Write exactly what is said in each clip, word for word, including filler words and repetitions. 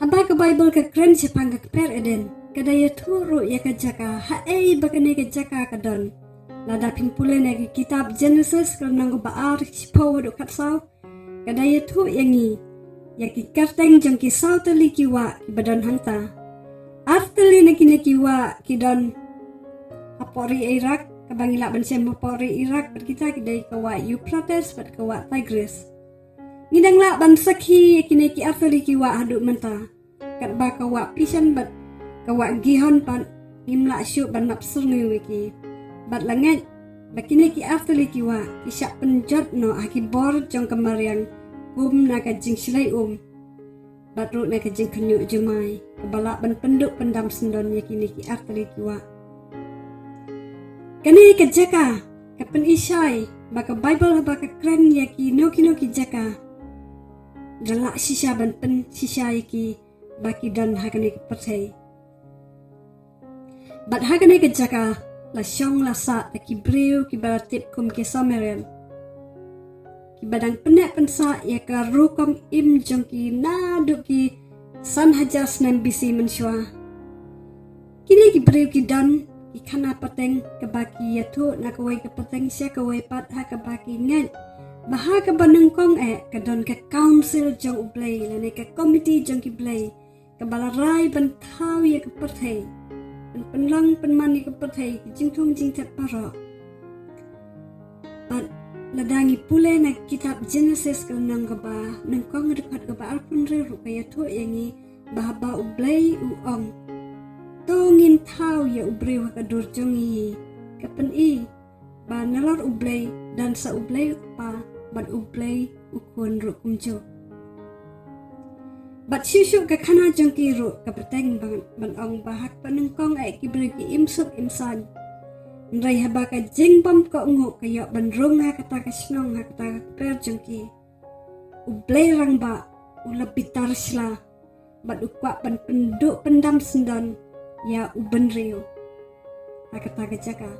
Ba ka Baibl ka kren shaphang ka kper Eden, ka da ïathuh ruh ïa ka jaka haei ba kane ka jaka ka don. Lada phin pule na ka kitab Genesis ka lynnong kaba ar, shiphew haduh khatsaw, ka da ïathuh ïa ngi ïa ki kyrteng jong ki saw tylli ki wah kiba don hangta. Ar tylli na kine ki wah ki don hapoh ri Iraq, kaba ngi lah ban shem hapoh ri Iraq, bad kita ki dei ka wah Euphrates bad ka wah Tigris. Ngi dang lah ban sakhi ïa kine ki ar tylli ki wah haduh mynta. Katba ka wah Pishon bad ka wah Gihon pat ngim lah shuh ban nap syrngiew ïa ki. Bad la ngeit ba kine ki ar tylli ki wah ki shah pynjot noh ha ki bor jong ka mariang, kum na ka jingshlei um bad ruh na ka jingkhynñiuh jumai, kaba lah ban pynduh pyndam syndon ïa kine ki ar tylli ki wah. Kane ka jaka ka pynishai ba ka Baibl haba ka kren ïa kino kino ki jaka, da lah shisha ban pynshisha ïa ki ba ki don ha kane ka pyrthei. Bad ha kane ka jaka la shong la sah da ki briew kiba la tip kum ki Sumerian, kiba dang pynneh pynsah ïa ka rukom im jong ki naduh ki san hajar snem B C mynshuwa. Kine ki briew ki don ki khana pateng, kaba ki ïathuh na kawei ka pateng sha kawei pat, ha kaba ki ngeit ba ha kaba nyngkong eh ka don ka council jong U Blei, lane ka komiti jong ki blei, kaba la rai ban thaw ïa ka pyrthei, ban pynlong pynman ïa ka pyrthei, ki jingthung jingtep baroh. Bad lada ngi pule na kitab Genesis ka lynnong kaba nyngkong, dkhot kaba arphew hynriew ruh ka ïathuh ïa ngi ba haba U Blei u ong, "To ngin thaw ïa u briew ha ka dur jong ngi," ka pyni ba nalor U Blei don sa U Blei U Kpa bad U Blei U Khun ruh kumjuh. Bad shuh shuh ka khana jong ki ruh ka bteng ban, ban ong ba ha kaba nyngkong eh ki briew ki im suk im saiñ. Hynrei haba ka jingbymkohnguh ka ïoh ban rung ha kata ka shnong, ha kata ka kper jong ki, U Blei Rangbah u la bitar shla bad u kwah ban pynduh pyndam syndon ïa u bynriew ha kata ka jaka.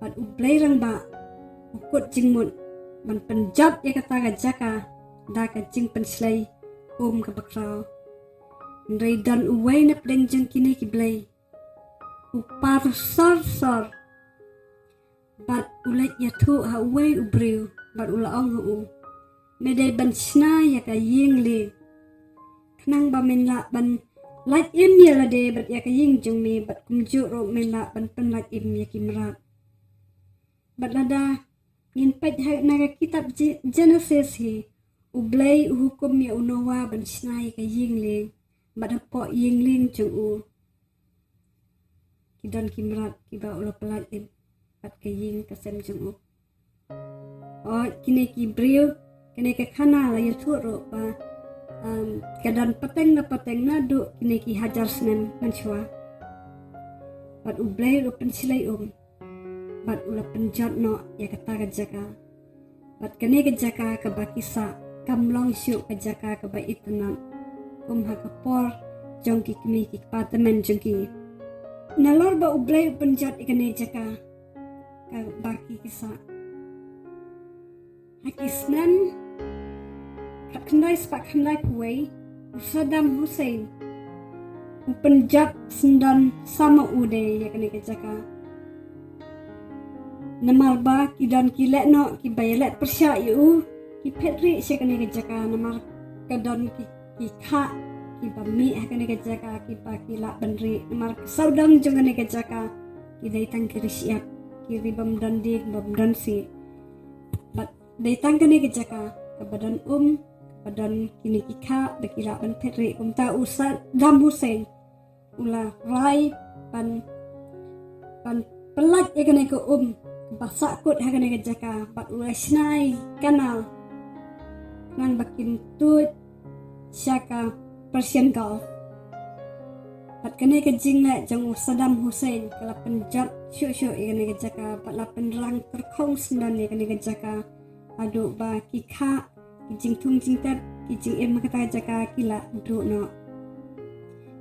Bad U Blei Rangbah u kut jingmut ban pynjot ïa kata ka jaka da ka jingpynshlei um kaba khraw. Hynrei don uwei na pdeng jong kine ki blei u par sor sor, bad u leit ïathuh ha uwei u briew bad u la ong ha u, "Me dei ban shna ïa ka ïing lieng, khnang ba men lah ban lait im ïa lade bad ïa ka ïing jong me, bad kumjuh ruh men lah ban pynlait im ïa ki mrad." Bad lada ngin peit ha na ka kitab Je-, Genesis hi, U Blei u hukum ïa u Noah ban shna ïa ka ïing lieng, bad hapoh ïing lieng jong u ki don ki mrad kiba u la pynlait im, bad ka ïing ka sem jong u. Oh, kine ki briew, kine ka khana la ïathuh ruh ba, um, ka don pateng na pateng naduh kine ki hajar snem mynshuwa. Bad U Blei u pynshlei um, bad u la pynjot noh ïa kata ka jaka. Bad kane ka jaka kaba ki sah kam long shuh ka jaka kaba itynnad kum ha ka por jong ki kmie ki kpa tymmen jong ki. Nalor ba U Blei u pynjot ïa kane ka jaka kaba ki sah, ha ki snem khatkhyndai spah khyndaiphew wei, u Saddam Hussein u pynjot syndon sa ma u de ïa kane ka jaka. Namar ba ki don ki lehnoh kiba ïaleh pyrshah ïa u, ki phet rieh sha kane ka jaka, namar ka don ki, ki khah kiba mih ha kane ka jaka, kiba ki lah ban rieh, namar ka sawdong jong kane ka jaka ki dei tang ki ri shyiap, ki ri bym don dieng bym don siej. Bad dei tang kane ka jaka kaba don um, kaba don kine ki khah ba ki lah ban phet rieh. Kumta u Saddam Hussein u la rai ban, ban pynlait ïa kane ka um kaba sahkut ha kane ka jaka, bad u la shna ïa ki kanal khnang ba kin tuid sha ka Persian Gulf. Bad kane ka jingleh jong u Saddam Hussein ka la pynjot shuh shuh ïa kane ka jaka, bad la pynrang tyrkhong syndon ïa kane ka jaka, haduh ba ki khah, ki jingthung jingtep, ki jingim ha kata ka jaka ki la duh noh.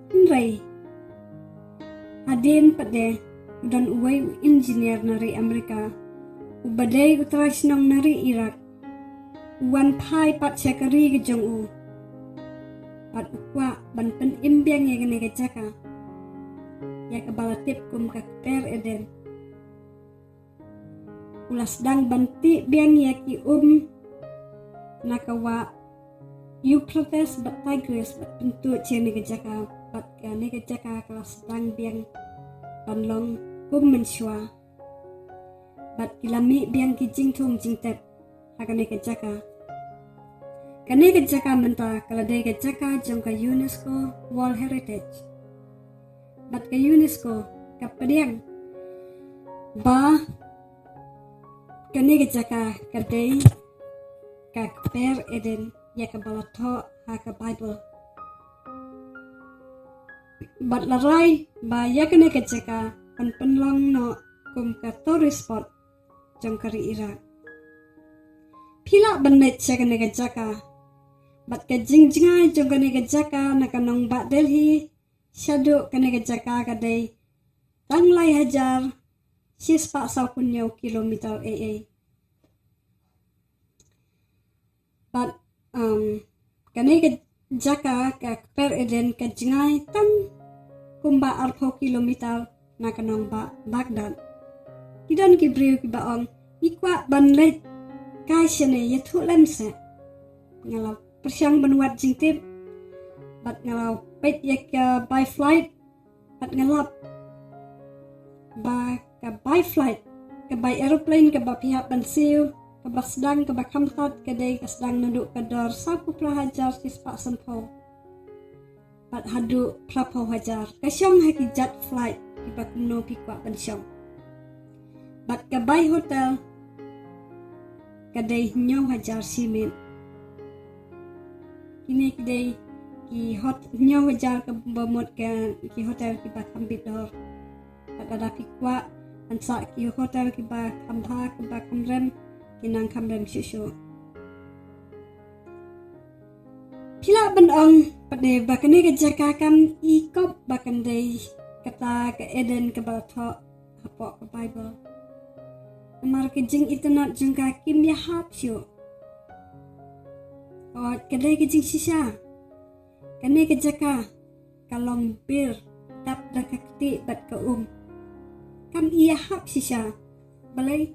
Hynrei hadien pat de u don uwei u engineer na ri Amerika, uba dei u trai shnong na ri Iraq, u wan phai pat sha ka ri ka jong u. bad u kwah ban pynim biang ïa kane ka jaka, ïa kaba la tip kum ka kper Eden. U la sdang ban tih biang ïa ki um na ka wah Euphrates bad Tigris bad pyntuid sha kane ka jaka, bad kane ka jaka ka la sdang biang ban long kum mynshuwa. Bad ki la mih biang ki jingthung jingtep ha kane ka jaka. Kane ka jaka mynta ka la dei ka jaka jong ka UNESCO World Heritage. Bad ka UNESCO ka pdiang ba kane ka jaka ka dei ka kper Eden ïa kaba la thoh ha ka Bible. Bad la rai ba ïa kane ka jaka kan pynlong noh kum ka tourist spot jong ka ri Iraq. Phi lah ban leit sha kane ka jaka. Bad ka jingjngai jong kane ka jaka na ka nongbah Delhi shaduh kane ka jaka ka dei tang lai hajar shispah saw phew hynñiew kilometer ei ei. Bad um, kane ka jaka ka kper Eden ka jngai tang kumba arphew kilometer na ka nongbah Baghdad. Ki don ki briew kiba ong, ngi kwah ban leit kai shane, ïathuh lem seh. Nga la pyrshang ban wad jingtip bad nga la peit ïa ka by flight bad nga lap ba ka by flight, ka by aeroplane kaba phi hap ban siew, kaba sdang, kaba kham tad ka dei ka sdang naduh ka dor saw phew phra hajar shispah sanphew bad haduh phra phew hajar. Ka shong ha ki jet flight kiba kumno phi kwah ban shong. Bad ka by hotel ka dei hynñiew hajar shi miet. Kine ki dei ki hot-, hynñiew hajar kaba mut ka ki hotel kiba kham bit dor. Bad lada phi kwah ban sah ki hotel kiba kham bha, kiba kham rem, ki nang kham rem shuh shuh. Phi lah ban ong pat de ba kane ka jaka kam i kop ba kan dei kata ka Eden kaba la thoh hapoh ka Bible. Namar ka jingitynnad jong ka kim ïahap shuh. Hooid, ka dei ka jingshisha. Kane ka jaka ka long bir dap da ka ktieh bad ka um. Kam ïahap shisha. Balei?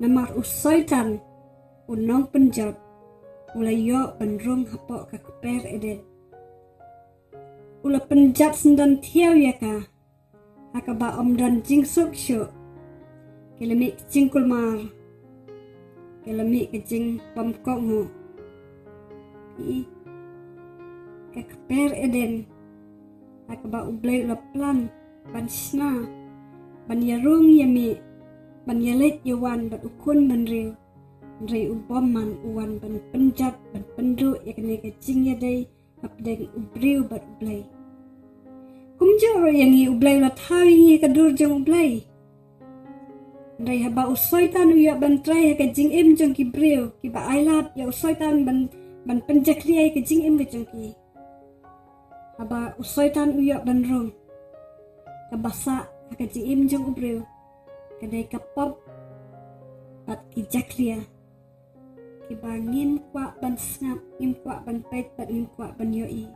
Namar u Soitan, u nongpynjot, u la ïoh ban rung hapoh ka kper Eden. U la pynjot syndon thiaw ïa ka, ha kaba ym don jingsuk shuh. Ki la mih ka jingkulmar, ki la mih ka jingbymkohnguh. Phi i, ka kper Eden, ha kaba U Blei u la plan ban shna, ban ïarung ïamih, ban ïaleit ïawan bad u khun bynriew. Hynrei u bymman u wan ban pynjot, ban pynduh ïa kane ka jingïadei hapdeng u briew bad U Blei. Kumjuh ruh ïa ngi, U Blei u la thaw ïa ngi ha ka dur jong U Blei. Hynrei haba u Soitan u ïoh ban trei ha ka jingim jong ki briew kiba ailad, ïa u Soitan ban, ban pynjakhlia ïa ka jingim ka jong ki. Haba u Soitan u ïoh ban rung, kaba sah ha ka jingim jong u briew ka dei ka pop bad ki jakhlia kiba ngim kwah ban sngap, ngim kwah ban peit bad ngim kwah ban ïohi.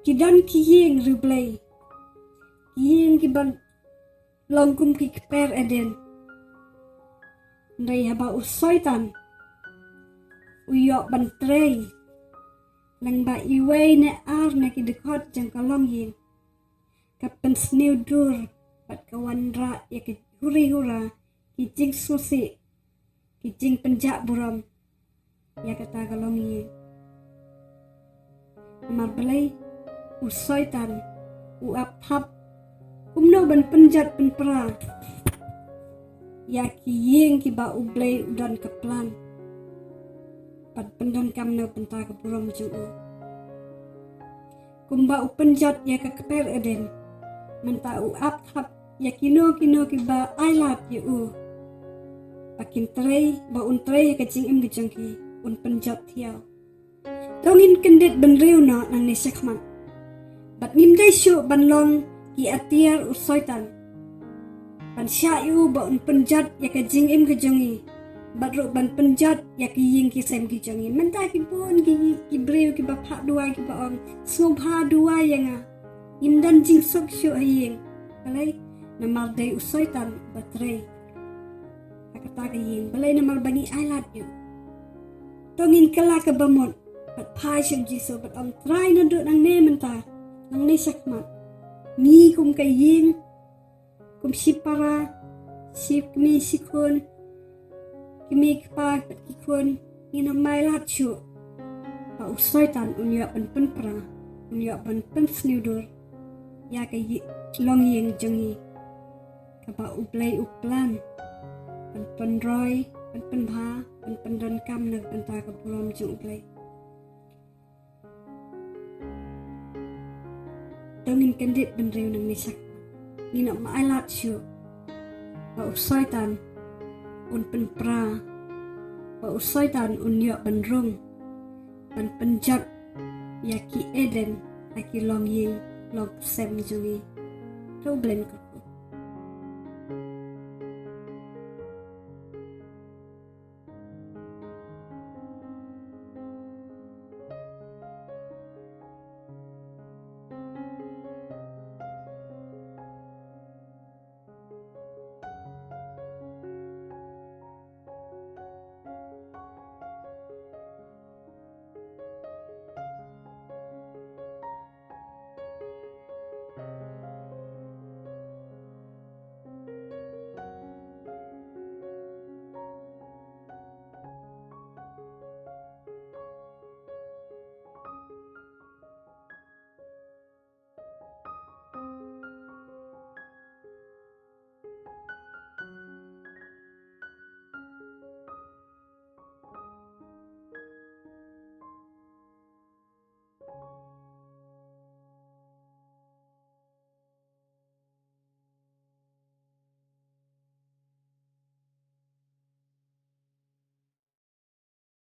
Ki don ki ïing riewblei, ki ïing kiba long kum ki kper Eden. Hynrei haba u Soitan u ïoh ban trei lyngba iwei ne ar na ki dkhot jong ka longïing, ka pynsniew dur bad ka wanrah ïa ki huri hura, ki jingsngewsih, ki jingpynjah burom ïa kata ka longïing. Namar balei? U Soitan u ap thap kumno ban pynjot pynpra ïa ki ïing kiba U Blei u don ka plan ban pyndonkam na ka bynta ka burom jong u. Kumba u pynjot ïa ka kper Eden, mynta u ap thap ïa kino kino kiba ailad ïa u, ba kin trei, ba un trei ïa ka jingim ka jong ki, un pynjot thiaw. To ngin kyndit bynriew noh nangne shakhmat. Bad ngim dei shuh ban long ki atiar u Soitan, ban shah ïa u ba un pynjot ïa ka jingim ka jong ngi, bad ruh ban pynjot ïa ki ïing ki sem ki jong ngi. Mynta ki bun ki, ki briew kiba phah duwai kiba ong, sngewbha duwai ïa nga. Ngim don jingsuk shuh ha ïing. Balei? Namar dei u Soitan ba trei ha kata ka ïing. Balei? Namar ba ngi ailad ïa u. To ngin kylla kaba mut bad phai sha u Jisu bad ong, Trai, naduh nangne mynta, nangne shakhmat, ngi kum ka ïing, kum shipara, shi kmie shi khun, kmie kpa bad ki khun, ngin ym ailad shuh ba u Soitan un ïoh ban pynpra, un ïoh ban pynsniew dur ïa ka ïi-, longïing jong ngi kaba U Blei u plan ban pynroi, ban pynbha, ban pyndonkam na ka bynta ka burom jong U Blei. To ngin kyndit bynriew nangne shakhmat. Ngin ym ailad shuh ba u Soitan un pynpra, ba u Soitan un ïoh ban rung, ban pynjot ïa ki Eden ha ki longïing longsem jong ngi. To U Blei un kyrkhu.